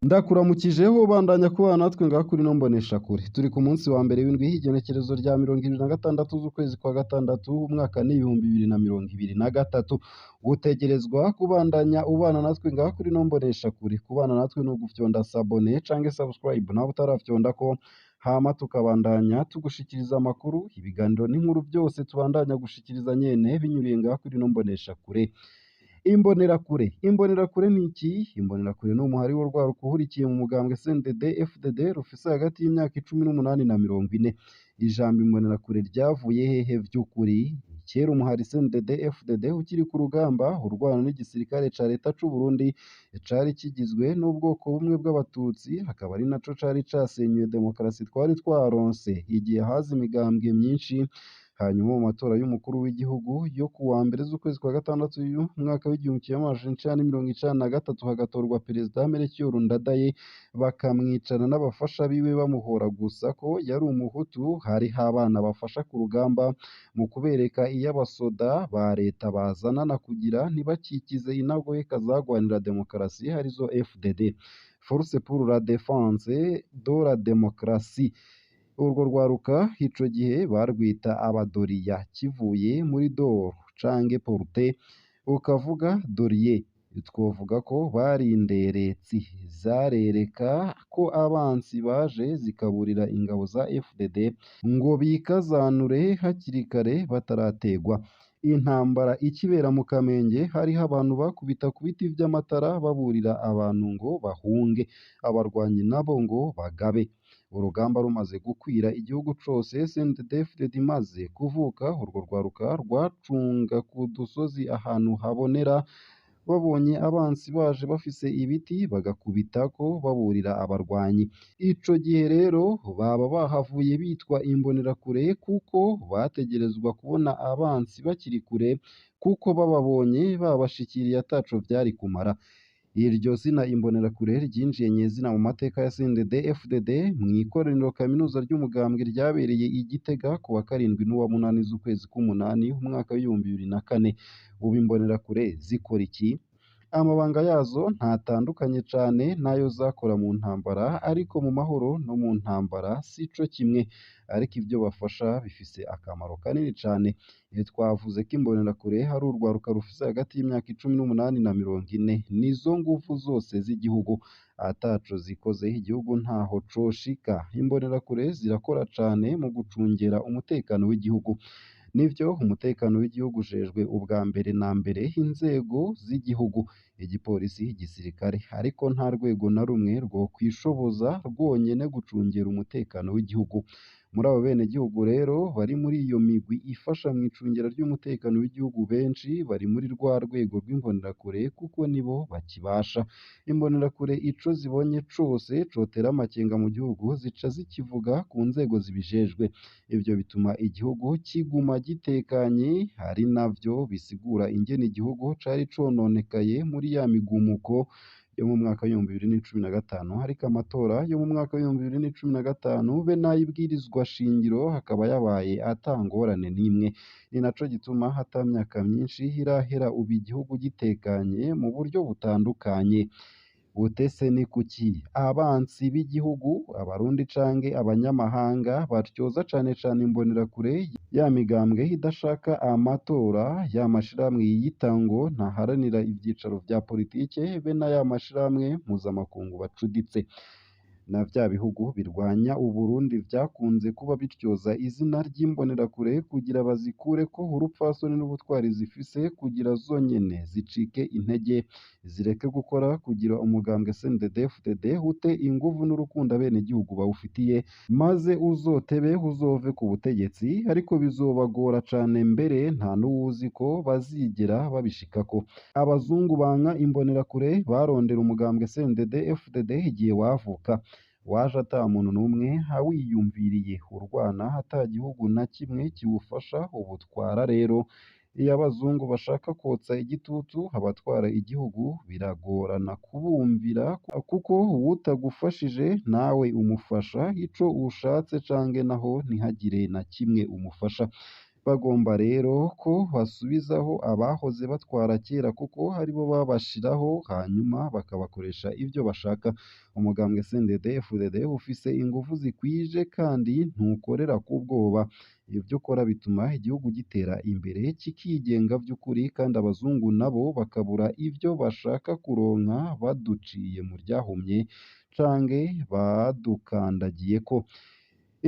Ndakuramukijeho bandanya kubana natwe ngaha kuri ino mboneshakure. Turi ku munsi wa mbere w'indwi y'igenekerezo rya 26 z'ukwezi kwa gatandatu, umwaka ni 2023. Utegerezwa kubandanya ubana natwe ngaha kuri ino mboneshakure. Kubana natwe ni ugufyonda s'abonner canke subscribe nawe utarafyondako, hama tukabandanya tugushikiriza amakuru, ibiganiro n'inkuru byose tubandanya gushikiriza nyene binyuriye ngaha kuri ino mboneshakure. Imbonerakure. Imbonerakure ni iki? Imbonerakure ni umuhari w'urwaruka uhurikiye mu mugambwe CNDD FDD rufise hagati y'imyaka 18 na 40. Ijambo imbonerakure ryavuye hehe vy'ukuri? Kera umuhari CNDD FDD ukiri ku rugamba urwana n'igisirikare ca leta c'u Burundi cari kigizwe n'ubwoko bumwe bw'abatutsi, akaba ari naco cari casenyuye demokarasi twari twaronse igihe haza imigambwe myinshi. Hanyuma mu matora y'umukuru w'igihugu yo ku wa mbere z'ukwezi kwa gatandatu umwaka w'1993 hagatorwa perezida Melchior Ndadaye, bakamwicana n'abafasha biwe bamuhora gusa ko yari umuhutu. Hariho abana bafasha ku rugamba mu kubereka iyo abasoda ba leta bazanana kugira ntibakikize intagoheka zagwanira demokarasi, arizo FDD, Force pour la défense de la démocratie. Urwo rwaruka ico gihe barwita abadoriya, kivuye muri dor canke porte ukavuga dorier. Twovuga ko bari inderetsi zarereka ko abansi baje, zikaburira ingabo za FDD ngo bikazanure hakiri kare batarategwa. Intambara ikibera mu Kamenge hariho abantu bakubita ku biti vy'amatara baburira abantu ngo bahunge, abarwanyi nabo ngo bagabe. Urugamba rumaze gukwira igihugu cose, CNDD-FDD imaze kuvuka, urwo rwaruka rwacunga ku dusozi ahantu habonera, babonye abansi baje bafise ibiti bagakubitako baburira abarwanyi. Ico gihe rero baba bahavuye bitwa imbonerakure kuko bategerezwa kubona abansi bakiri kure, kuko bababonye babashikiriye ataco vyari kumara. Iryo zina imbonerakure ryinjiye nyezina mu mateka ya CNDD FDD mw'ikoraniro kaminuza ry'umugambwe ryabereye i Gitega ku wa 7 n'uwa 8 z'ukwezi k'umunani umwaka w'2004. Ubu imbonerakure zikora iki? Amabanga yazo ntatandukanye cane n'ayo zakora mu ntambara, ariko mu mahoro no mu ntambara sico kimwe, ariko ivyo bafasha bifise akamaro kanini cane. Twavuze ko imbonerakure ari urwaruka rufise hagati y'imyaka 18 na 40, nizo nguvu zose z'igihugu. Ataco zikoze igihugu ntaho coshika. Imbonerakure zirakora cane mu gucungera umutekano w'igihugu. Nivyo, umutekano w'igihugu ujejwe ubwa mbere na mbere inzego z'igihugu, igipolisi, igisirikare, ariko nta rwego na rumwe rwokwishoboza rwonyene gucungera umutekano w'igihugu. Muri abo benegihugu rero bari muri iyo migwi ifasha mw'icungera ry'umutekano w'igihugu, benshi bari muri rwa rwego rw'imbonerakure kuko nibo bakibasha. Imbonerakure ico zibonye cose cotera amakenga mu gihugu zica zikivuga ku nzego zibijejwe. Ivyo bituma igihugu kiguma gitekanye, ari navyo bisigura ingene igihugu cari cononekaye muri ya migumuko yo mu mwaka w'2015, ariko amatora yo mu mwaka w'2015 be n'ay'ibwirizwa shingiro akaba yabaye ata ngorane n'imwe. Ni naco gituma ata myaka myinshi irahera ubu igihugu gitekanye mu buryo butandukanye. Butese ni kuki abansi b'igihugu, abarundi canke abanyamahanga, batyoza cane cane imbonerakure, ya migambwe idashaka amatora, ya mashirahamwe yiyita ngo ntaharanira ivyicaro vya politike, be n'aya mashirahamwe mpuzamakungu bacuditse na vya bihugu birwanya Uburundi vyakunze kuba bityoza izina ry'imbonerakure kugira bazikureko urupfasoni n'ubutwari zifise, kugira zonyene zicike intege zireke gukora, kugira umugambwe CNDD-FDD ute inguvu n'urukundo abenegihugu bawufitiye, maze uzotebe uzove ku butegetsi. Ariko bizobagora cane, mbere nta n'uwuzi ko bazigera babishikako. Abazungu banka imbonerakure barondera umugambwe CNDD-FDD igihe wavuka, waje ata muntu n'umwe awiyumviriye, urwana ata gihugu na kimwe kiwufasha. Ubutwara rero iyo abazungu bashaka kwotsa igitutu abatwara igihugu biragorana kubumvira, kuko uwutagufashije nawe umufasha ico ushatse canke naho ntihagire na kimwe umufasha. Bagomba rero ko basubizaho abahoze batwara kera kuko aribo babashiraho hanyuma bakabakoresha ivyo bashaka. Umugambwe CNDD-FDD ufise inguvu zikwije kandi ntukorera ku bwoba. Ivyo ukora bituma igihugu gitera imbere kikigenga vy'ukuri, kandi abazungu nabo bakabura ivyo bashaka kuronka baduciye mu ryahumye canke badukandagiyeko.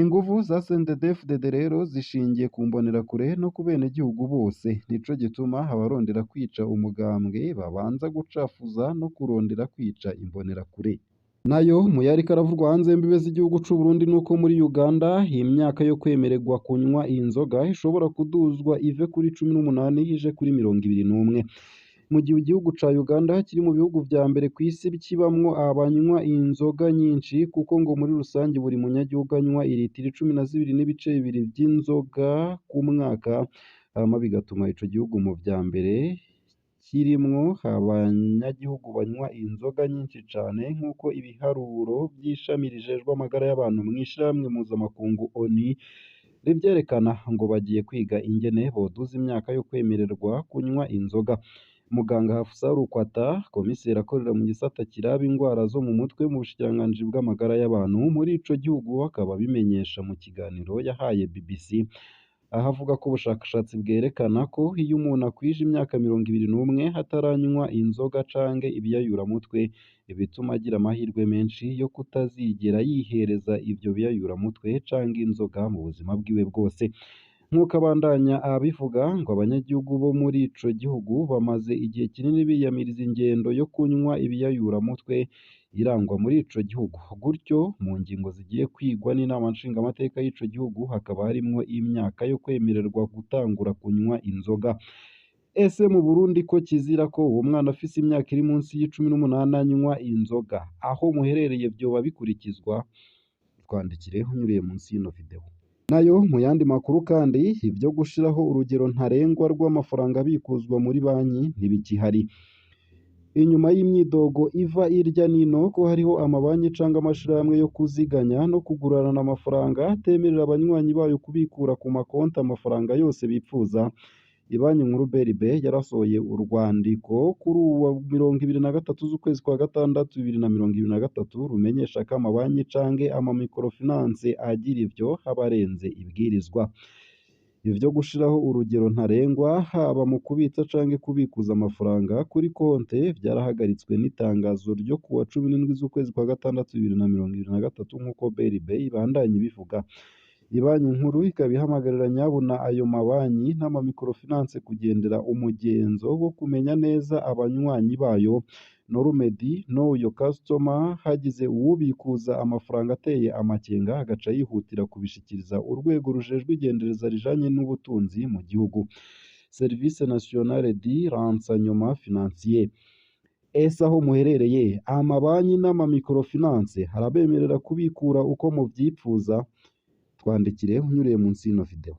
Inguvu za CNDD-FDD rero zishingiye ku mbonerakure no ku benegihugu bose. Nico gituma abarondera kwica umugambwe babanza gucafuza no kurondera kwica imbonerakure. Nayo mu yariko aravugwa hanze y'imbibe z'igihugu c'u Burundi nuko muri Uganda imyaka yo kwemererwa kunywa inzoga ishobora kuduzwa ive kuri 18 ije kuri 21. Mu gihe igihugu ca Uganda kiri mu bihugu vya mbere kw'isi kibamwo abanywa inzoga nyinshi, kuko ngo muri rusange buri munyagihugu anywa iritiro 12.2 vy'inzoga ku mwaka, hama bigatuma ico gihugu mu vya mbere kirimwo abanyagihugu banywa inzoga nyinshi cane, nk'uko ibiharuro vy'ishami rijejwe amagara y'abantu mw'ishirahamwe mpuzamakungu ONU rivyerekana. Ngo bagiye kwiga ingene boduza imyaka yo kwemererwa kunywa inzoga. Muganga Hafsa Rukwata, komiseri akorera mu gisata kiraba ingwara zo mu mutwe mu bushikiranganji bw'amagara y'abantu muri ico gihugu, akaba abimenyesha mu kiganiro yahaye BBC, aho avuga ko ubushakashatsi bwerekana ko iyo umuntu akwije imyaka 21 ataranywa inzoga canke ibiyayuramutwe, bituma agira amahirwe menshi yo kutazigera yihereza ivyo biyayuramutwe canke inzoga mu buzima bwiwe bwose. Nk'uko abandanya abivuga, ngo abanyagihugu bo muri ico gihugu bamaze igihe kinini biyamiriza ingendo yo kunywa ibiyayuramutwe irangwa muri ico gihugu. Gutyo mu ngingo zigiye kwigwa n'inama nshingamateka y'ico gihugu hakaba harimwo imyaka yo kwemererwa gutangura kunywa inzoga. Ese mu Burundi ko kizira ko uwo mwana afise imyaka iri munsi y'18 anywa inzoga, aho muherereye vyoba bikurikizwa? Twandikire unyuriye munsi y'ino video. Nayo mu yandi makuru kandi, ivyo gushiraho urugero ntarengwa rw'amafaranga abikuzwa muri banki ntibikihari. Inyuma y'imyidogo iva irya nino ko hariho amabanki canke amashirahamwe yo kuziganya no kugurana amafaranga atemerera abanywanyi bayo kubikura ku makonti amafaranga yose bipfuza, Ibanki Nkuru BRB yarasohoye urwandiko kuri uwa 23 z'ukwezi kwa gatandatu 2023 rumenyesha ko amabanki canke ama microfinance agira ivyo aba arenze ibwirizwa. Ivyo gushiraho urugero ntarengwa haba mu kubitsa canke kubikuza amafaranga kuri konte vyarahagaritswe n'itangazo ryo kuwa 17 z'ukwezi kwa gatandatu 2023, nk'uko BRB ibandanya ibivuga. Ibanki Nkuru ikaba ihamagarira nyabuna ayo mabanki n'ama microfinance kugendera umugenzo wo kumenya neza abanywanyi bayo, norumedi know your customer, hagize uwubikuza amafaranga ateye amakenga agaca yihutira kubishikiriza urwego rujejwe igendereza rijanye n'ubutunzi mu gihugu, Service Nationale du Renseignement Financier. Ese aho muherereye amabanki n'ama microfinance harabemerera kubikura uko muvyipfuza? Twandikire unyuriye munsi y'ino video.